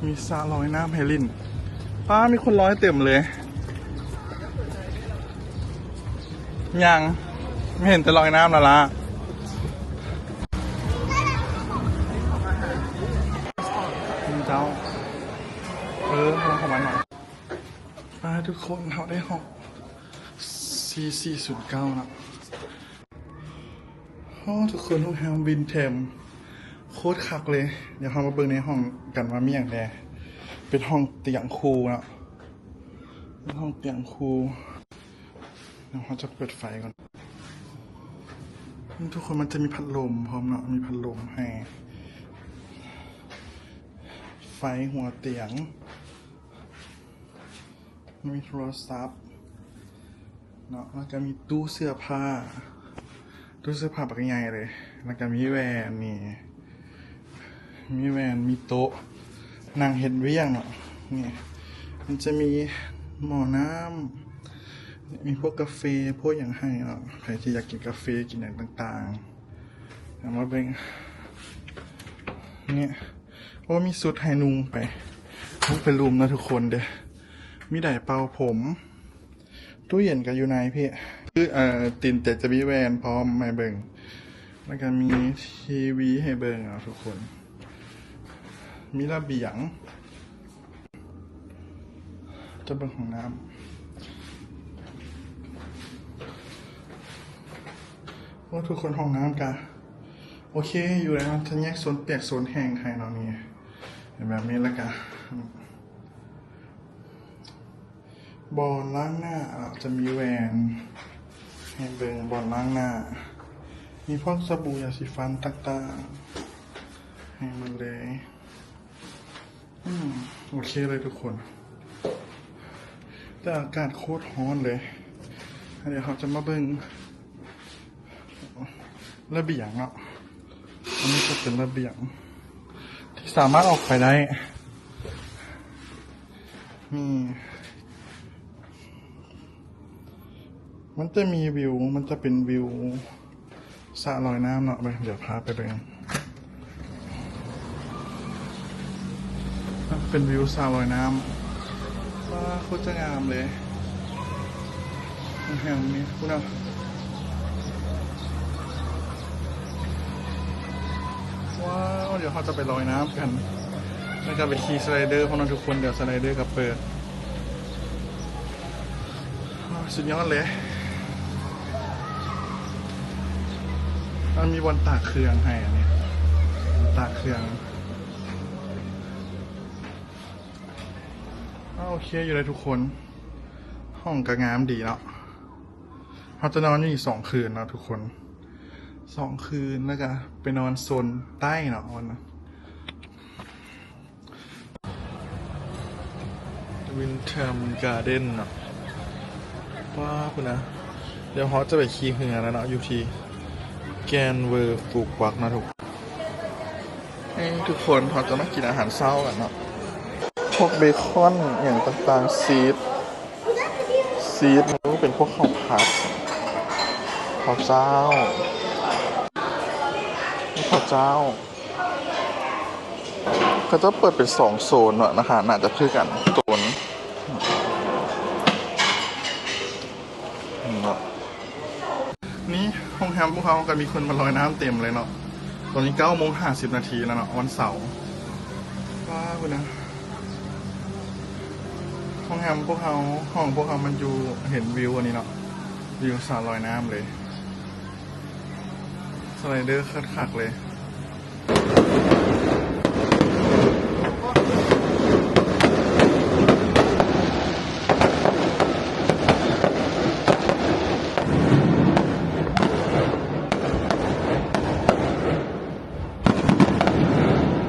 ມີສະລອຍນ້ຳໃຫ້ຫຼິ້ນ. ປ້າ ມີຄົນລອຍເຕັມເລີຍ. ຍັງ ມີເຫັນແຕ່ລອຍນ້ຳລະລະ. ເຈົ້າ ເອີ ເຂົ້າມາເຂົ້າມາໜ່ອຍ. ປ້າ ທຸກຄົນ ເຮົາໄດ້ຫ້ອງ ສີ່ສີ່ສູນເກົ້າ ເນາະ. ໂອ້ ທຸກຄົນ ໂຮງແຮມວິນເທັມ ໂຄດຄັກເລີຍ. ດຽວເຮົາມາເບິ່ງໃນຫ້ອງກັນວ່າມີຫຍັງແດ່. ເປັນຫ້ອງຕຽງຄູ່ເນາະ ເປັນຫ້ອງຕຽງຄູ່. ດຽວເຮົາຈະເປີດໄຟກ່ອນ. ທຸກຄົນ ມັນຈະມີພັດລົມພ້ອມເນາະ ມີພັດລົມໃຫ້ ໄຟຫົວຕຽງ. ມີໂທລະສັບເນາະ ແລ້ວກະມີຕູ້ເສື້ອຜ້າ ຕູ້ເສື້ອຜ້າບັກໃຫຍ່ເລີຍ. ແລ້ວກະມີແວ່ນນີ້ ມີແວ່ນ ມີໂຕະນັ່ງເຮັດວຽກເນາະ. ນີ້ ມັນຈະມີໝໍ້ນ້ຳ ມີພວກກາເຟ ພວກຫຍັງໃຫ້ເນາະ. ໃຜທີ່ຢາກກິນກາເຟ ກິນຫຍັງຕ່າງໆ. ເອົາມາເບິ່ງ ນີ້ ໂອ້ ມີຊຸດໃຫ້ນຸ່ງໄປ ນຸ່ງໄປລຸ່ມເນາະທຸກຄົນເດີ. ມີໄດເປົ່າຜົມ ຕູ້ເຢັນກະຢູ່ໃນພີ້ ຄື ເອີ ຕີນເຕັກຈະມີແວ່ນພ້ອມໃຫ້ເບິ່ງ ແລ້ວກະມີທີວີໃຫ້ເບິ່ງເນາະທຸກຄົນ. ມີລະບຽງ ຈະເບິ່ງຫ້ອງນ້ຳ. ໂອ້ ທຸກຄົນ ຫ້ອງນ້ຳກະໂອເຄຢູ່ແລ້ວເນາະ ຈະແຍກໂຊນປຽກໂຊນແຫ້ງໃຫ້ເນາະ. ນີ້ເປັນແບບນີ້ ແລ້ວກະບ່ອນລ້າງໜ້າເນາະ ຈະມີແວ່ນໃຫ້ເບິ່ງ ບ່ອນລ້າງໜ້າ ມີພວກສະບູ ຢາສີຟັນຕ່າງໆ ໃຫ້ໝົດເລີຍ. ອືມ ໂອເຄເລີຍທຸກຄົນ ແຕ່ອາກາດໂຄດຮ້ອນເລີຍ. ດຽວເຮົາຈະມາເບິ່ງລະບຽງເນາະ. ອັນນີ້ຈະເປັນລະບຽງທີ່ສາມາດອອກໄປໄດ້. ນີ້ ມັນຈະມີວິວ ມັນຈະເປັນວິວ ສະລອຍນ້ຳເນາະ. ໄປ ດຽວພາໄປເບິ່ງ ເປັນວິວສະລອຍນ້ຳ. ວ້າ ໂຄດຈະງາມເລີຍ ແຮງນີ້ພຸ້ນນະ. ວ້າວ ດຽວເຮົາຈະໄປລອຍນ້ຳກັນ ແລ້ວກະໄປຂີ່ສະໄລເດີພ້ອມເນາະທຸກຄົນ. ດຽວສະໄລເດີກະເປີດ. ສຸດຍອດເລີຍ. ມັນມີບ່ອນຕາກເຄື່ອງໃຫ້ ອັນນີ້ ຕາກເຄື່ອງ. ໂອເຄຢູ່ເດ້ທຸກຄົນ ຫ້ອງກະງາມດີເນາະ. ເຮົາຈະນອນຢູ່ນີ້ສອງຄືນເນາະທຸກຄົນ ສອງຄືນ ແລ້ວກະໄປນອນໂຊນໃຕ້ເນາະ ວັນນະ. ວິນເທີມກາເດັນເນາະ. ວ້າວ ພຸ້ນນະ. ດຽວເຮົາຈະໄປຂີ່ເຮືອແລ້ວເນາະ ຢູ່ທີ່ແກນເວີຟູກວັກເນາະທຸກຄົນ. ນີ້ທຸກຄົນ ເຮົາຈະມາກິນອາຫານເຊົ້າກັນເນາະ. ພວກເບຄອນ ອີ່ຫຍັງຕ່າງໆ ຊີສ ຊີສ ນີ້ເປັນພວກເຂົ້າຜັດ ເຂົ້າເຈົ້າ ເຂົ້າເຈົ້າ. ເຂົາເຈົ້າເປີດເປັນສອງໂຊນເນາະ ອາຫານໜ້າຈະຄືກັນໂຊນເນາະ. ນີ້ໂຮງແຮມພວກເຮົາກະມີຄົນມາລອຍນ້ຳເຕັມເລີຍເນາະ. ຕອນນີ້ເກົ້າໂມງຫ້າສິບນາທີແລ້ວເນາະ ວັນເສົາ. ວ້າວ ພຸ້ນນະ. ໂຮງແຮມພວກເຮົາ ຫ້ອງພວກເຮົາມັນຢູ່ ເຫັນວິວອັນນີ້ເນາະ ວິວສະລອຍນ້ຳເລີຍ. ສະໄລເດີຄັກໆເລີຍ.